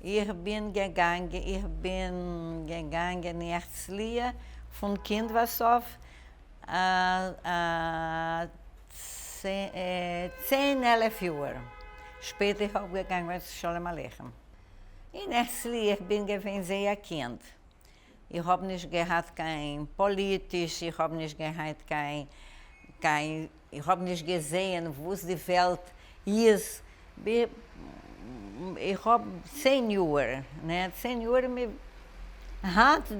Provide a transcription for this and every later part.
איך בין געגאנגען, איך בין געגאנגען אין הרצליה פון קינדווייז אויף צען 11 יאר שפעטער איך האב געגאנגען צו שלום עליכם אין הרצליה, איך בין געווען זייער קינד, איך האב נישט געהאט קיין פאליטיש, איך האב נישט געהאט קיין קיין, איך האב נישט געזעהן וואס די וועלט איז, איך האב 10 יאר, נע 10 יאר, היינט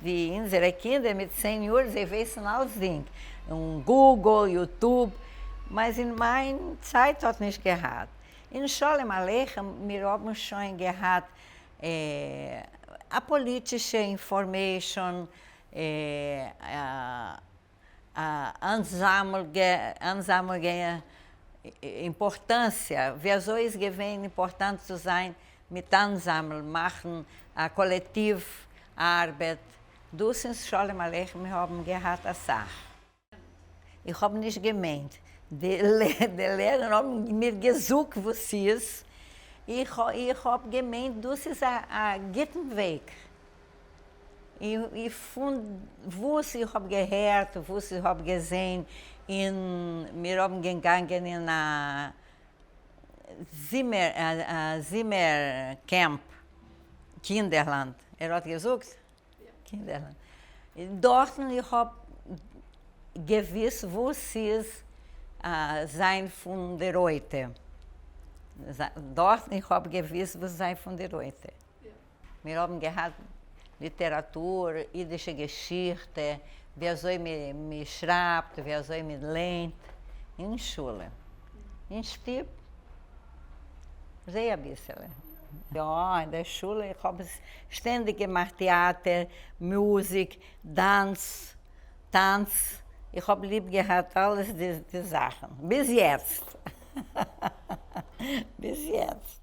די אונזערע קינדער מיט 10 יאר זיי ווייסן אלצדינג, און Google, YouTube, מייז אין מיין צייט האט נישט געהאט, אין שלום עליכם מיר האבן שוין געהאט א פאליטישע information, אנזאמלגע אימפארטאנציע, ווי אזוי איז געווען important צו זיין מיט אנזאמל, מאכן א קאלעקטיוו ארבעט, דאס אין שלום עליכם מיר האבן געהאט אסאך. איך האב נישט געמיינט, די לערער האבן מיר געזאגט וואס ס'איז, איך האב געמיינט דאס איז א גוטן וועג, פון וואס איך האב געהערט און וואס איך האב געזען, און מיר האבן געגאנגען אין א זומער camp, קינדערלאנד, ער האט געזאגט קינדערלאנד, דארטן איך האב געוויסט וואס ס'איז זיין פון די רויטע, דארטן איך האב געוויסט וואס זיין פון די רויטע. מיר האבן געהאט ליטעראטור, אידישע געשיכטע, ווי אזוי מען שרייבט, ווי אזוי מען ליינט, אין שולע, אין שטוב זייער אביסעלע. יא, אין דער שולע, איך האב שטענדיג געמאכט טעאטער, מוזיק, דאנץ, טאנץ, איך האב ליב געהאט אלעס די זאכן, ביז יעצט, ביז יעצט.